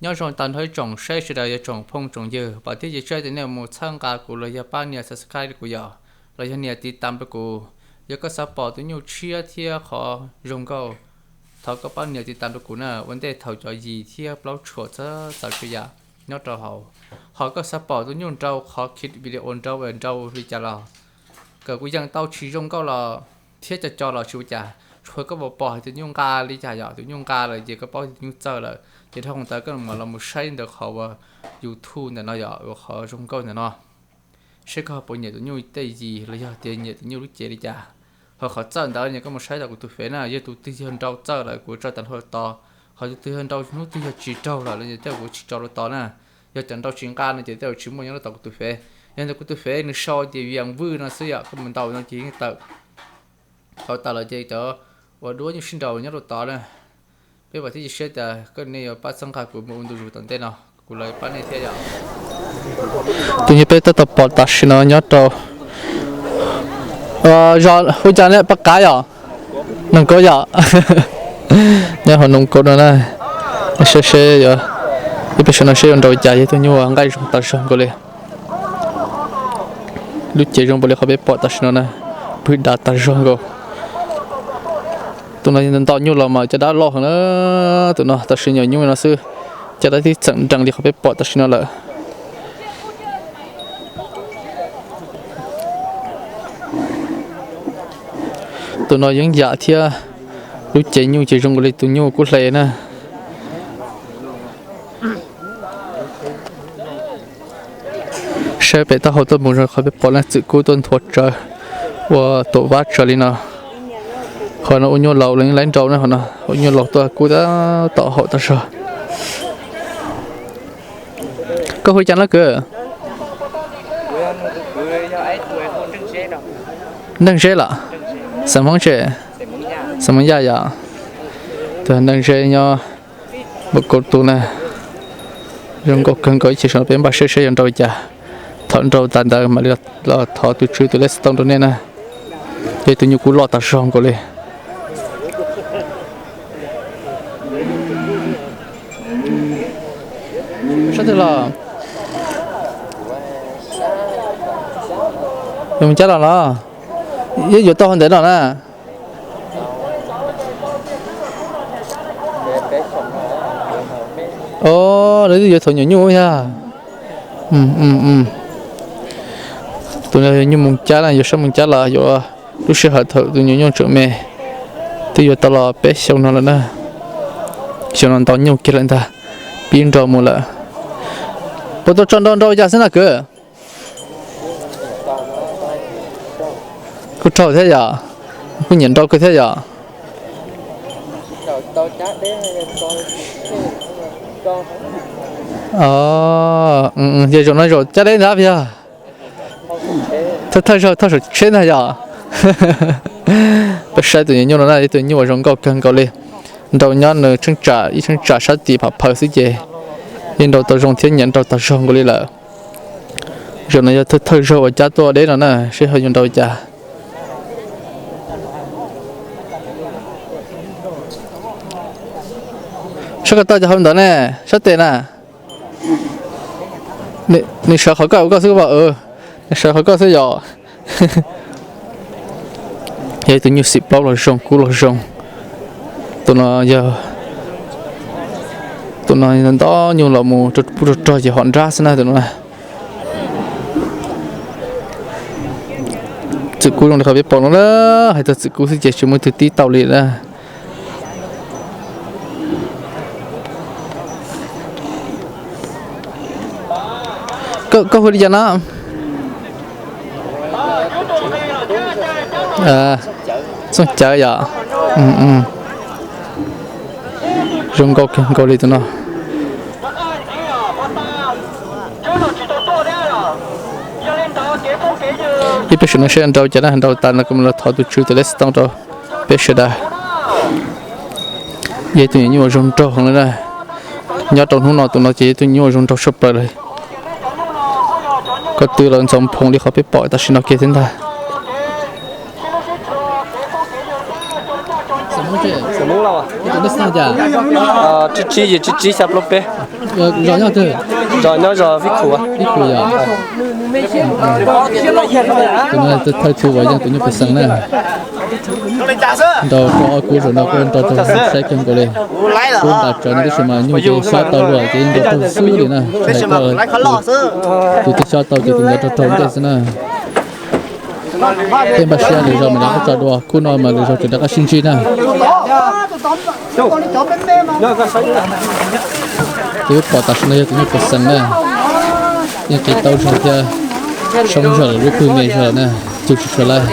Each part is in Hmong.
Nyob zoo tag nrho ib tsoom saib sawv daws, yog tsoom phooj tsoom ywg, pom thiab cia siab tias nej mus txhawb nqa kuv los yog pab nias subscribe rau kuv yom, los yog nias tiv tam rau kuv. Yog koj xav pom tus nyuj tshiab thiab qhov zoo nkauj, thov koj pab nias tiv tam rau kuv na. Ua ntej thaum cov yim thiab plaub tshuam txawv txaws tsav yam nyob rau hauv. Ho koj xav pom tus nyuj nrau qhov khi video nrau nrau li cas los, kom kuv yeej tau tsis zoo nkauj los thiab co co los tsis ua cas, tsuas koj pom pom hais tus nyuj nqa li cas yom, tus nyuj nqa lawm ces koj paub tus nyuj txawj lawm, ces dhau ntawd koj mam los mus saib ntawm qhov uas YouTube ntawm no yom, uas qhov zoo nkauj ntawm no, saib koj puas nyiam tus nyuj tej yim los yog tias nyiam tus nyuj lub cev li cas. Ho qhov txawj ntawd nyias koj mus saib tom kuv tus fev na, yog tus twg yog nrau txawj lawm kuv tso tag nrho rau tod, ho tus twg yog nrau hnub twg yog tsis raug lawm los tej kuv tsis tso rau tod na. Yog cov nrau tsis nqa no ces tej tsis muaj nyob rau tom kuv tus fev. Yog ntawm kuv tus fev nws sau tias Vias Vwj no xwb yom, koj mus ntaus no ces yeej tawm. Thaum tawm lawm ces cov uas duab nyuj sib nraus nyob rau tod na. Peb vam thiab cia siab tias koj nej yuav pab txhawb nqa kuv mus ua ntu zus tom ntej no, kuv los pab nej thiab yom. Tus nyuj peb tab tom pom tam sim no nyob rau zos hu cas ne, Paj Qav yom, Noog Kauv yom. Nyob hauv Noog Kauv no na, saib seb yuav, ib pliag saum no seb yuav nrau cas, yog tus nyuj nqaij zoo tas zog nkaus li. Lub cev zoo npaum li qhov peb pom tam sim no na, pwg dav tas zog nkaus. Tus no nto nyuj los mas caj dab loj heev na. Tus no tam sim nyuam nyuj no xwb, caj dab twb txeem nrees li qhov peb pom tam sim no lawm. Tus no yeeb yam thiab, lub cev nyuj ces zoo nkaus li tus nyuj kub hle na. Saib pem taub hau tuaj mus zoo qhov peb pom leej txwm kub tuaj nthuav tsawv, ua tuam vab tsawv li no. Qhov no ua nyuaj laus los yeej laib nrau na, qhov no ua nyuaj laus tuaj kub tab tom haum tas zog. Koj hu li cas no kwv? Nreej Zeb lawm? Xeem Hmoob tse? Xeem Hmoob Yaj yom. Tus Nreej Zeb nyob Npauj Kaub Tub na. Zoo nkauj kawg nkaus ib chim saum no peb npaj siab seb yuav nrau li cas. Thaum nrau tas ntawd mam li los thov tus tswv tus lej xov tooj rau nej na. Yog tus nyuj kub loj tas zog nkaus li. Sab twg los? Yuav mus cab los los? Yeej yuav tau hauv ntawd no na. Os, lawv twb yuav thaum nyuam nyuj yog. Tus no yog nyuj mus cab na, yuav sab mus cab los yuav lub sij hawm thaum tus nyuam nyuj tseem me. Twb yuav tau los peb xyoo no lawm na. Xyoo no nto nyuj kiag lawm ntag, pib nrau mus lawm. Puas tau tso nrau nrau cas xwb na kwv? Kuj raug thiab yom, kuj nyiam nrau kawg thiab yom. Ces zaum no zaum cab deb ntag yog. Thawj thawj zaug thauj saum tsheb ntag yom. Peb saib tus nyuam nyuj no na, ib tug nyuj uas zoo nkauj kawg nkaus li. Nrau nyob nws tsheej tsam ib tsheej tsam sab tim pham phaws xwb ces yeej nrau tau zoo thiab nyiam nrau tag zog nkaus li lawm. Zaum no yog thawj thawj zaug uas cab tuaj deb no na, seb ho yuav nrau cas. Sab ko taw cov hauv ntawd ne, sab tes na. Nws sawv qhov koj ua koj xwb as. Nws sawv qhov koj xwb yom. Yog ib tug nyuj xim plaub los zoo, kub los zoo. Tus no yog, tus no nto nyuj los mus rau pub rog rog ces hom nrab xwb na tus no. Txwm kub zoo li qhov peb pom no na, hais txog txwm kub xwb ces tsis muaj ib tug tib tau li na. Koj hu li cas no? Txooj Cawv yom. Zoo nkauj kawg nkaus li tus no. Ib pliag saum no seb nrau cas na, nrau tas no kuv mam los thov tus tswv tus lej xov tooj rau peb sawv daws. Yog ib tug nyuam nyuj uas zoo nraug heev li na. Nyob rau hnub no tus no ces yog ib tug nyuj uas zoo nraug tshaj plaws li. Ko tw los ntxoov phoov li qhov peb pom tam sim no kiag thiab ntag. Xeem Hmoob Lauj. Tus nyob xeem Hmoob Lauj cas? Tsib tsib yim tsib tsib xya plaub peb. Zos nyob twg? Zos nyob zos Vib Khus. Vib Khus yog. Tus no thawj txhua uas yeej tus nyuj pej xeem na. Nrau rau ob kub zaum no kuj nrau rau saib kawg nkaus li. Kub ntas tsawv no tab sis mas nyuj ces xyob tau luaj ces yeej nrau rau xwb li na. Tus twg xyob tau ces tus ntawd raug raug ntej xwb na. Peb npaj siab lwm zaus mam rov qab tso dua, khub no mas lwm zaus tseem rov qab sib ntsib na. Tus pom tam sim no yog tus nyuj pej xeem na, yeej qis taub zog thiab soob zog lawm, lub pwg me zog lawm na, cug tsis tshua laib.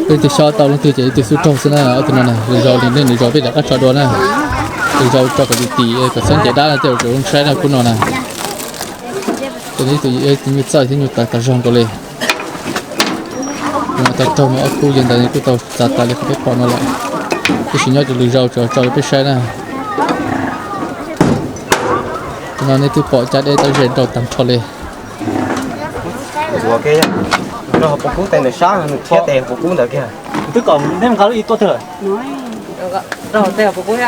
Leej twg xyob tau leej twg ces leej twg xub raug xwb na. Ob tug no na, lwm zaus li nej lwm zaus peb rov qab tso dua na. Lwm zaus tso kom tim tim kom txhob nce dab no tej zaum tseem zoo saib na khub no na. Tus no ib tug nyuj txawj thiab nyuj tas tas zog nkaus li. Tau raug no ob khub yog ntawd kuj tau txav tas li qhov peb pom no lawm. Tab sis nyob rau lwm zaus tso tso rau peb saib na. Tus no nej twb pom caj deb tab ze nrau tag nrho li. Rau hauv paus kub tes ntawm sab, nws thiab tes hauv paus kub ntawd kiag. Twb kom neb nqa lub ib tuaj twg lawm? Rau hauv tes hauv paus kub thiab.